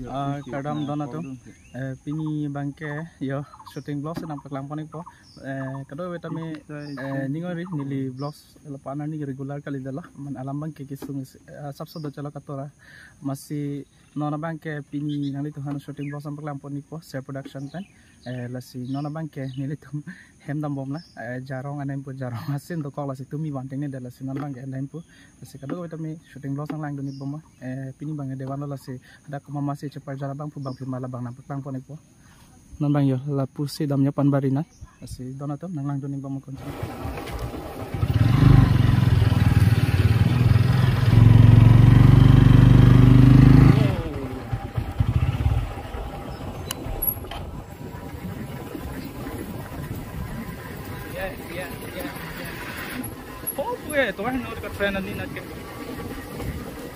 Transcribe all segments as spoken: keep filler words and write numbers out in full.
Ah, kardom don atum. Eh, pini abangke yo shooting vlogs nangpaklang pon-ikpo. Eh, kadokave tame, eh, ning ori neli vlogs lapu-an arni regular kalidetlo. Mane alam abangke kesung isi, eh, asapso do chalo katora. Amatsi non abangke pini nanglitum aphan shooting vlogs nangpaklang pon-ikpo, Ser Production pen. Eh, lasi non abangke nelitum hem dambomlang, eh, Jarong anempu, Jarong asin dokok, lasi tumi vanting ni det, lasi non abangke anempu. Lasi kadokave tame shooting vlogs nanglangdun-ikbom. Eh, pini abangke devan lo, lasi hadak komat masi cheparjala abang pu abang pima labang nangpaklang pon-ikpo. Non abang yo, lapusi damji aphan bari nang. Lasi don atum nanglangdun-ikbom kon. Oh, pu eh, tovar no ka train ani nat ke.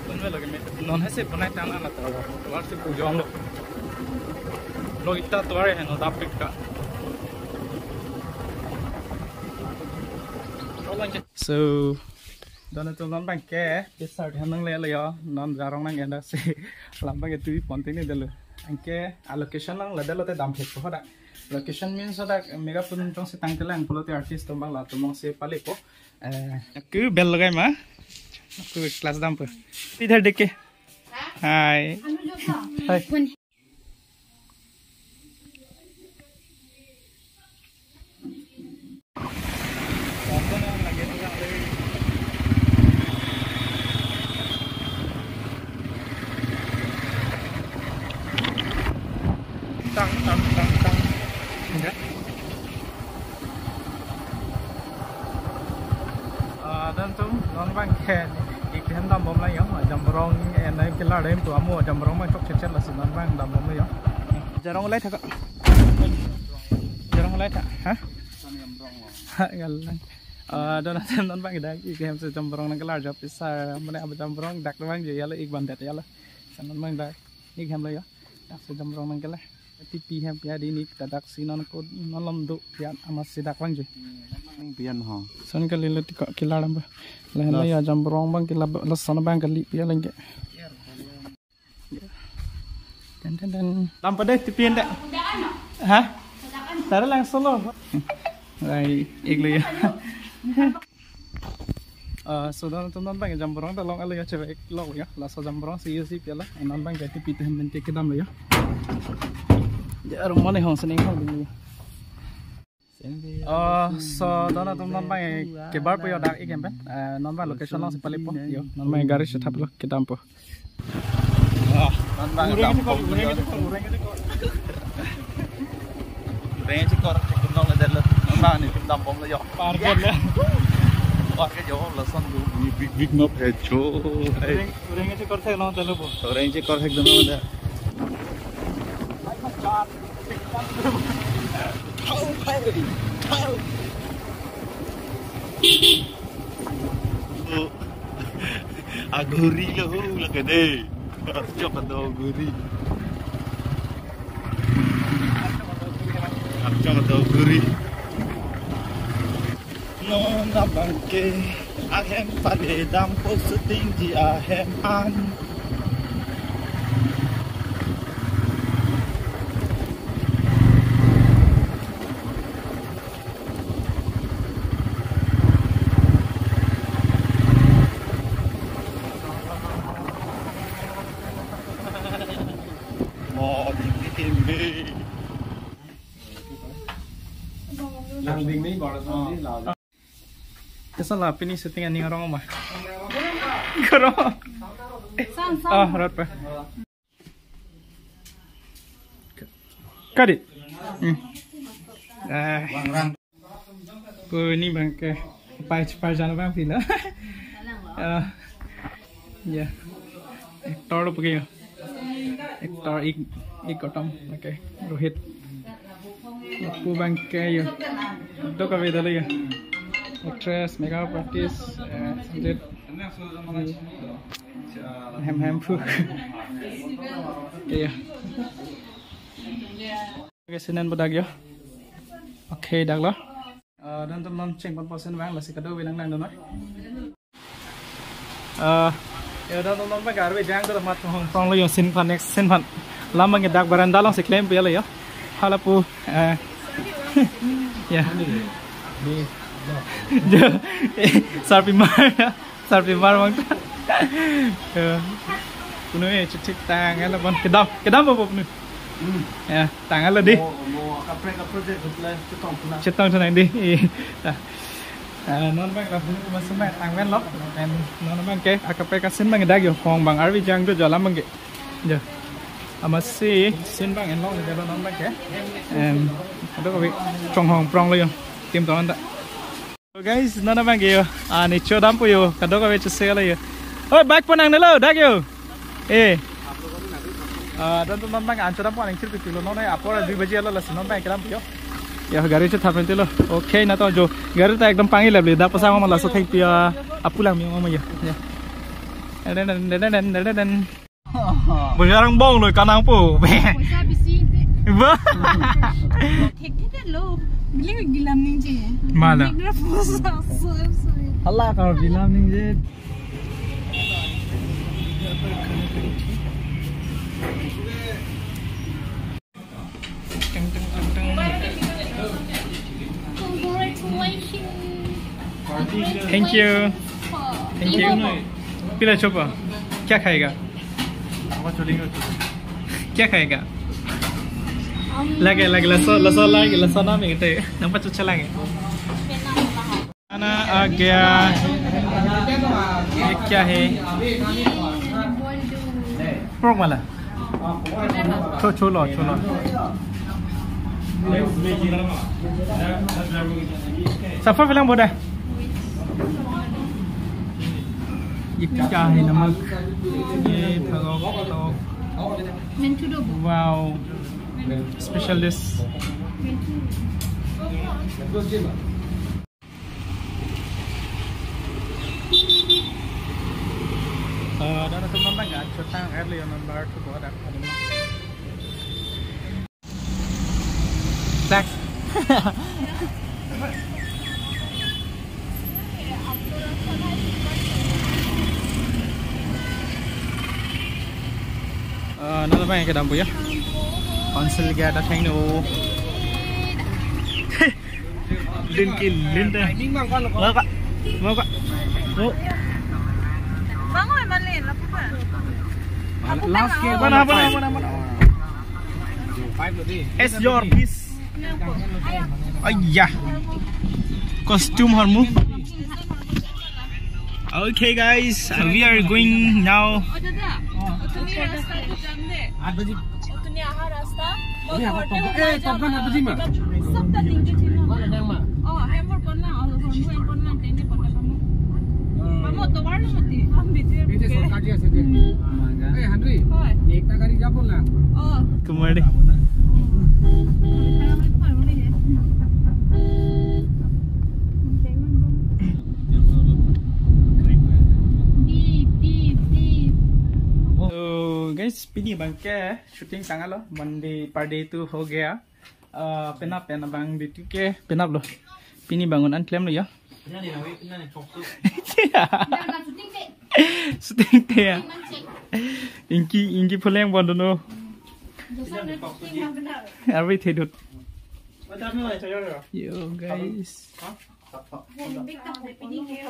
Tunve lagi me. Non hai se banai tang ala ta. Tovar si pu jong lo. Lo ita tovar hai no dapik ka. So, don atum non abangke, pisar than nanglelo yo, non Jarong nang enda si, lam abangke tui ponting ni detlo. Anke, a location nangledetlo te damthekpo hadak. Location means hadak Megapur jongsi tangtelang pulote artist atum abang latum jongsi palepo. Eh, aku bell lagai ma. Aku class dampo. Idhar dekhe. Hi. Hi. Tang, tang, tang, tang. Enggak. Ah, don atum, non abangke ik hem dambomlang yo, Jamborong, eh, nai kelar hem tu amo Jamborong abang chokchetchet, lasi non abang dambomlang yo. Jarong lai thak. Jarong lai thak, ha? Ha, galang. Ah, don atum, non abang dak ik hem si Jamborong nangkelar jo, pisar mane aba Jamborong dak abangji ya lo, ik vandet ya lo. Lasi non abang dak ik hemlo yo. Dak si Jamborong nangkelar. Tipi hem pi adi ni ta dak si non ko non lom do pian amatsi dak abangji. Pian ho. Lason kalilo ti ko kelar dam ba. Lahenlo yo Jamborong abang kelar, lason abang kali pi alang ke. Ten ten ten. Lam pada tipi anda. Ha? Tara langsung lo. Lai, iklo yo. Ah, so don atum, non abangke Jamborong ta long alo yo, chevek lok yo. Laso Jamborong si yo si pi ala. Non abangke tipi te hem pen kedamlo yo. Ya, rumah ni hong sening hong ding yo. Ah, so don atum, non abangke kebarpo yo dak ik hem pen. Eh, non abang location alongsi palepo yo. Non abang gari si thaplo, kedampo. Ah, non abang dambomlo yo. Ureng chikor, ureng chikor. Ureng chikor, chikor nangledetlo. Non abang nelitum dambomlo yo. Parketlo. Parket yo, lason do. Big, big no phecho. Ureng, ureng chikor theklong detlo bo. Ureng chikor thekdun lo de. Oh. Aghuri lo ho, lake de. Archok ado aghuri. Archok ado aghuri. Non abangke ahem pale dampo, shooting ji ahem an. Oh, dingni, dingni. Lang dingni, baru sa di lang. Kesa la pini shooting aning arong ma? Karo. Sang, sang. Ah, rat pa. Kadi. Hmm. Eh. Pu ni abangke pai cheparjala abang pilo. Ah. Ya. Actor lo pu ke yo. Actor ik, ik kotom. Okay. Rohit. Lapu abangke yo. Dokave detlo yo. Actress, makeup artist, eh, Sanjit. Hem hem pu. Okay, yo. Okay, senen bodak yo. Okay, daklo. Eh, don atum, non cheng ponpo scene abang, lasi kadokave nanglangdun noi. Eh, ya don atum, non abang garbe jang do mat hong tong lo yo, scene aphan, next scene aphan. Lam abangke dak veranda alongsi klem piyala yo. Hala pu, eh, ya. Jo, eh, sarpimar, sarpimar abang. Ya. Punu eh, chethik tanglo bon. Kedam, kedam po punu. Hmm. Ya, tanglo dei. Mo, mo, kaprek, kaprek, kaprek, chetong thunang. Chetong thunang dei. Iya. Ah, non abang la punu masuk abang tanglo. Lapen non abangke akaprek asin abang dak yo, hong abang arvi jang do jo lam abangke. Jo. Amatsi scene abang enlong de lo non abangke. Em, kadokave chonghong pronglo yo. Tim tonta. So guys, non abangke yo. Ah, ne chodampo yo. Kadokave choselo yo. Oi, bike po nangnelo, dak yo. Eh. Ah, don non abang an chodampo aning chirpi pilo non apor dui baji alo lasi non abang kedampo yo. Ya, gari chetha pente lo. Okay, na to jo. Gari ta ekdom pangilep le. Dak pasang ma laso thek pia apulang mi ma yo. Ya. Den, den, den. Bos arang bong lo kanang po. Poisa bisi de. Ba. Thek thek lo. Biling bilam ningje. Mala. Biling na poisa. Sorry, sorry. Hala ka bilam ningje. Teng, teng, teng, teng. Congratulations. Thank you. Thank you. Pila chopo? Kya khayega? Kya khayega? Lage, lage, laso, laso lage, laso na mingte. Nangpachoche lage. खाना आ गया। ये क्या है? Pork mala. Cho, cholo, cholo. Safa bilang boda. ये क्या है? नमक। ये भगोक, भगोक। Wow. Special dish. Eh, dan itu memang nggak cutang air liu nomor tuh buat aku. Tak. Eh, nana bang kedampo ya. Council gate ada thengno. Lin kin, lin teh. Mau kak? Mau kak? Mau. Bangun, Malin, lapu pa. Last ke mana, mana, mana, mana? As your piece. Ayah. Costume hormu. Okay guys, we are going now. Kumari. So guys, pini abangke shooting tanglo, one day per day tu ho gaya. Ah, penap, penap abang duty ke penaplo. Pini abang un-an klemlo ya. Shooting te ya. Inki, inki puleng bon dono. Arve thedut. Yo guys.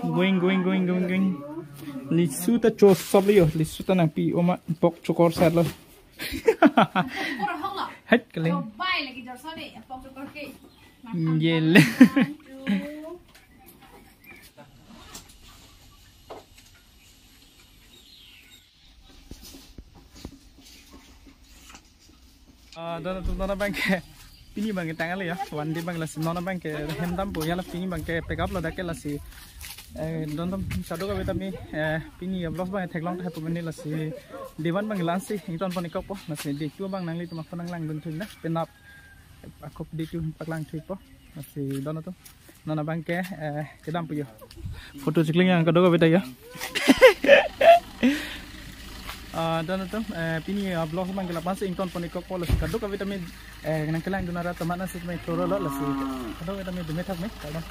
Going, going, going, going, going. Lisu ta chosop liyo. Lisu ta nangpi oma pok chokor sat lo. Hek kali. Yel. Ah, don atum, non abangke pini abangke tanglo ya. One day abang lasi non abangke hem dampo ya la, pini abangke pack up lo dak ke lasi. Eh, don atum, kadokave tame, eh, pini vlog abang theklong tha pu mene lasi. Day one abang la-ansi ingtonpon-ikpo, lasi day two abang nanglitum aphan nanglangdun thu na. Penap ako day two paklang thupo. Lasi don atum. Non abangke, eh, kedampo yo. Photo chikling yang kadokave ta yo. Ah, don atum, eh, pini, ah, vlog abangke la-ansi ingtonpon-ikpo lasi kadokave tame, eh, nangkelangdun arat atum aphan si tame choro lo lasi. Kadokave tame dome thak me, kadam.